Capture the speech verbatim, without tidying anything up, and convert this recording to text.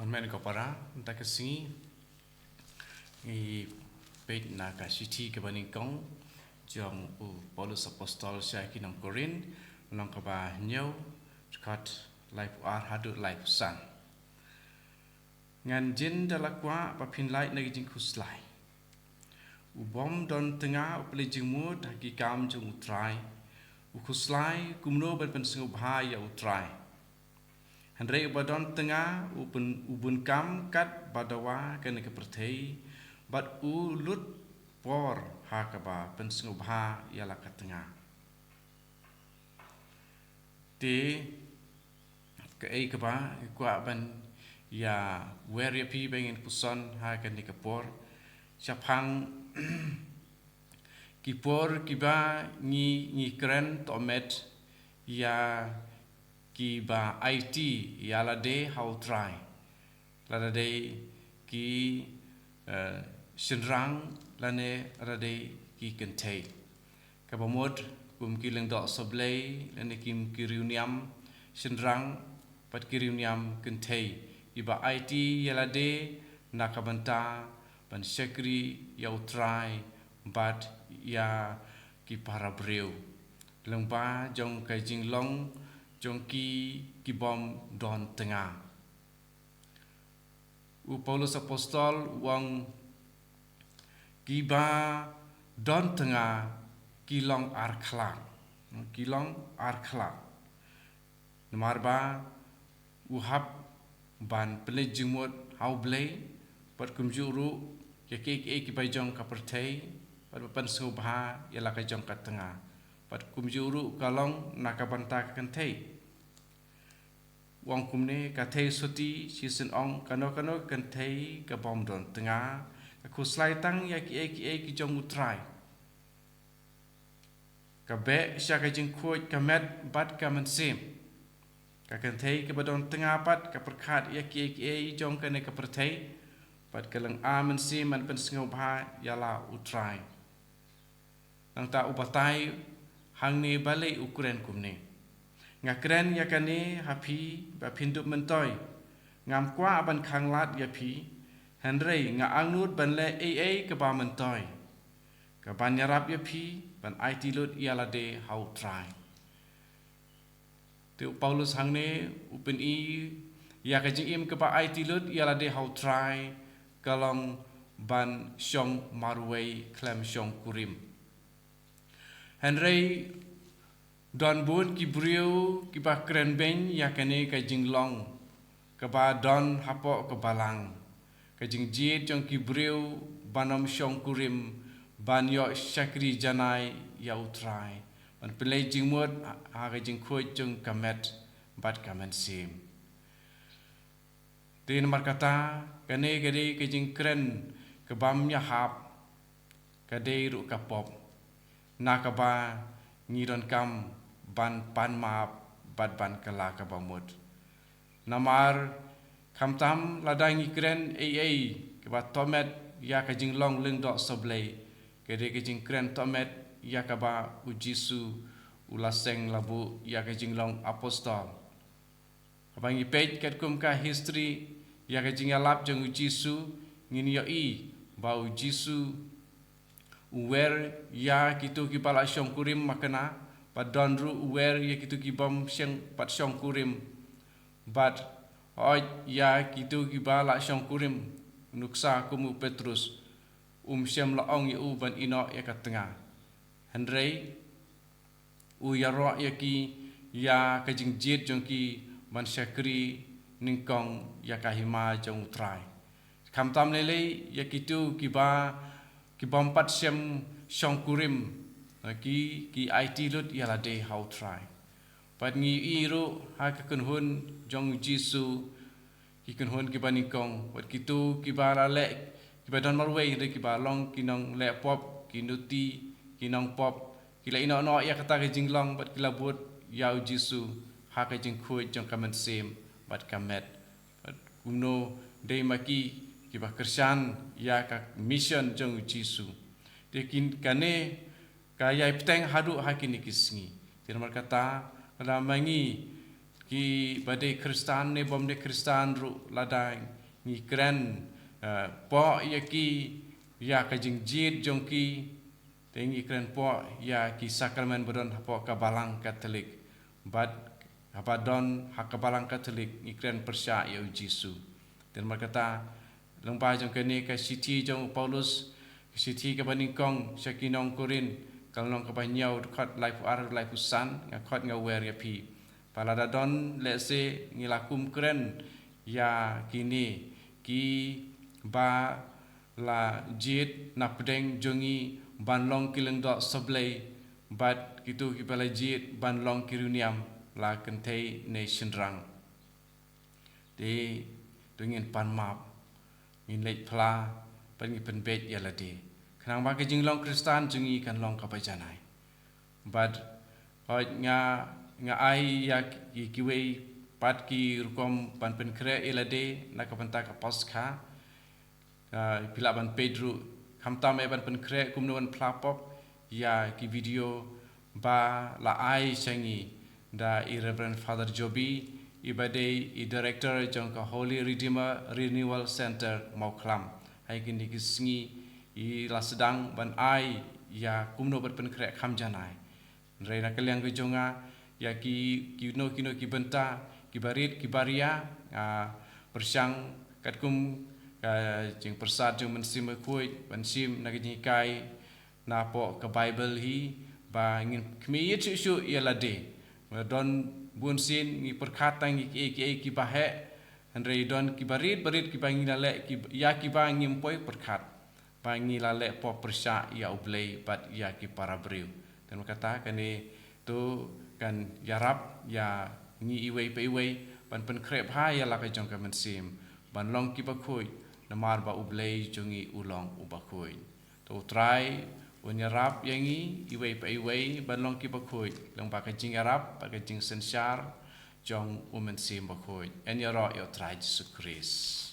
Amen ko para, mynta ka sngi ngi peit na ka shithi kaba nyngkong jong u Paulus Apostol sha ki nong Korinth, lynnong kaba hynñiew, dkhot laiphew ar haduh laiphew san. Ngan jin da la kwah ba phin lait na ki jingkhuslai. U bym don tnga u pynleit jingmut ha ki kam jong u Trai. U khuslai kumno ban pynsngewbha ïa u Trai. Hynrei uba don tnga u pyn-, u bun kam kat ba dawa kane ka pyrthei, bad u lut por ha kaba pynsngewbha ïa la ka tnga. Te kaei kaba nga kwah ban ïa wer ïa phi ba ngin puson ha kane ka por. Shaphang ki por kiba ngi, ngi kren tohmet ïa kiba aiti ïa lade ha u Trai. Lada dei ki, eh, shynrang lane lada dei ki kynthei. Kaba mut kum ki lyngdoh sohblei lane kim ki riewniam shynrang bad ki riewniam kynthei. Kiba aiti ïa lade na ka bynta ban shakri ïa u Trai bad ïa ki para briew. Lyngba jong ka jinglong jong ki, ki bym don tnga. U Paulus Apostol u ong kiba don tnga ki long arkhlad. Ki long arkhlad. Namar ba u hap ban pynleit jingmut ha u Blei, bad kumjuh ruh ïa kiei kiei kiba jong ka pyrthei, bad ban pynsngewbha ïa la ka jong ka tnga. Bad kumjuh ruh ka long na ka bynta ka kynthei. U ong kumne, ka thei suti shisien ong, kano kano ka kynthei ka bym don tnga ka khuslai tang ïa kiei kiei ki jong u Trai. Ka beh sha ka jingkhuid ka met bad ka mynsiem. Ka kynthei kaba don tnga pat ka pyrkhat ïa kiei kiei jong kane ka pyrthei, bad ka lynga mynsiem ban pynsngewbha ïa la u Trai. Nangta u batai hangne balei u kren kumne. Nga kren ïa kane ha phi ba phin dup myntoi. Ngam kwah ban khanglad ïa phi, hynrei nga angnud ban leh ei ei kaba myntoi, kaban ïarap ïa phi ban aiti lut ïa lade ha u Trai. Te u Paulus hangne u pyni ïa ka jingim kaba aiti lut ïa lade ha u Trai ka long ban shong marwei khlem shong kurim. Hynrei don bun ki briew kiba kren beiñ ïa kane ka jinglong kaba don hapoh ka balang. Ka jingjied jong ki briew ban ym shong kurim, ban ïoh shakri janai ïa u Trai, ban pynleit jingmut ha, ha ka jingkhuid jong ka met bad ka mynsiem. Te namar kata, kane ka dei ka jingkren ka bym ïahap, ka dei ruh ka pop, na kaba ngi donkam ban pan map bad ban kylla kaba mut. Namar khamtam lada ngi kren ei ei kaba tohmet ïa ka jinglong lyngdoh sohblei, ka dei ka jingkren tohmet ïa kaba u Jisu u la seng la buh ïa ka jinglong apostol. Haba ngi peit katkum ka history ïa ka jingïalap jong u Jisu, ngin ïohi ba u Jisu u wer ïa kito kiba la shong kurim makna, bad don ruh u wer ïa kito ki bym sheng pat shong kurim. Bad hooid ïa kito kiba la shong kurim, nuksa kum u Petrus, um shym la ong ïa u ban ïehnoh ïa ka tnga. Hynrei u ïaroh ïa ki ïa ka jingjied jong ki ban shakri nyngkong ïa ka hima jong u Trai. Khamtam lei lei ïa kito kiba, ki bym pat shym shong kurim, ki, ki aiti lut ïa lade ha u Trai. Bad ngi ïohi ruh ha ka kynhun jong u Jisu, ki kynhun kiba nyngkong, bad kito kiba la leh, kiba don marwei, hynrei kiba long ki nongleh pop, ki nuti, ki nongpop, ki la ïehnoh noh ïa kata ka jinglong, bad ki la bud ïa u Jisu ha ka jingkhuid jong ka mynsiem bad ka met. Bad kumno dei ma ki kiba kyrshan ïa ka mission jong u Jisu. Te kin kane ka ïai bteng haduh ha kine ki sngi. Te namar kata, lada ma ngi kiba dei Khristan ne bym dei Khristan ruh, lada ngi kren, eh, poh ïa ki, ïa ka jingjied jong ki, te ngi kren poh ïa ki sakramen ba don hapoh ka Balang Katholik. Bad haba don ha ka Balang Katholik ngi kren pyrshah ïa u Jisu. Te namar kata, lyngba jong kane ka shithi jong u Paulus, ka shithi kaba nyngkong sha ki nong Korinth, ka lynnong kaba hynñiew, dkhot laiphew ar, laiphew san, nga khot nga wer ïa phi. Ba lada don lehse ngi la kum kren ïa kine kiba la jied na pdeng jong ngi ban long ki lyngdoh sablei, bad kito kiba la jied ban long ki riewniam, la kynthei ne shynrang. Te to ngin pan map, ngin leit phla, bad ngin pynbeit ïa lade. Khnang ba ka jinglong Khristan jong ngi kan long kaba janai. Bad hooid nga, nga ai ïa ki, kiwei pat ki rukom ban pynkhreh ïa lade na ka bynta ka Paskha. Ah, phi lah ban peit ruh, khamtam eh ban pynkhreh kumno ban phla pop ïa ki video ba la ai sha ngi da i Reverend Father Jobi, iba dei i Director jong ka Holy Redeemer Renewal Center Mawkhlam. Ha kine ki sngi i la sdang ban ai ïa kumno ban pynkhreh kham janai. Hynrei na ka liang ka jong nga, ïa ki, kino kino ki bynta kiba rit kiba ria, ah, pyrshang katkum ka jingpyrsad jong u Mynsiem Bakhuid ban shim na ka jinghikai napoh ka Baibl hi, ba ngin khmih ïit shuh shuh ïa lade. Don bun sien ngi pyrkhat tang ïa kiei kiei kiba heh, hynrei don kiba rit ba rit kiba ngi la leh, ki, ïa kiba ngim poi pyrkhat, ba ngi la leh pop pyrshah ïa U Blei bad ïa ki para briew. Te namar kata kane to kan ïarap ïa ngi iwei pa iwei ban pynkhreh bha ïa la ka jong ka mynsiem, ban long kiba khuid, namar ba U Blei jong ngi u long uba khuid. To U Trai un ïarap ïa ngi iwei pa iwei ban long kiba khuid lyngba ka jingïarap bad ka jingsynshar jong U Mynsiem Bakhuid. Yn ïaroh ïa U Trai Jisu Khrist.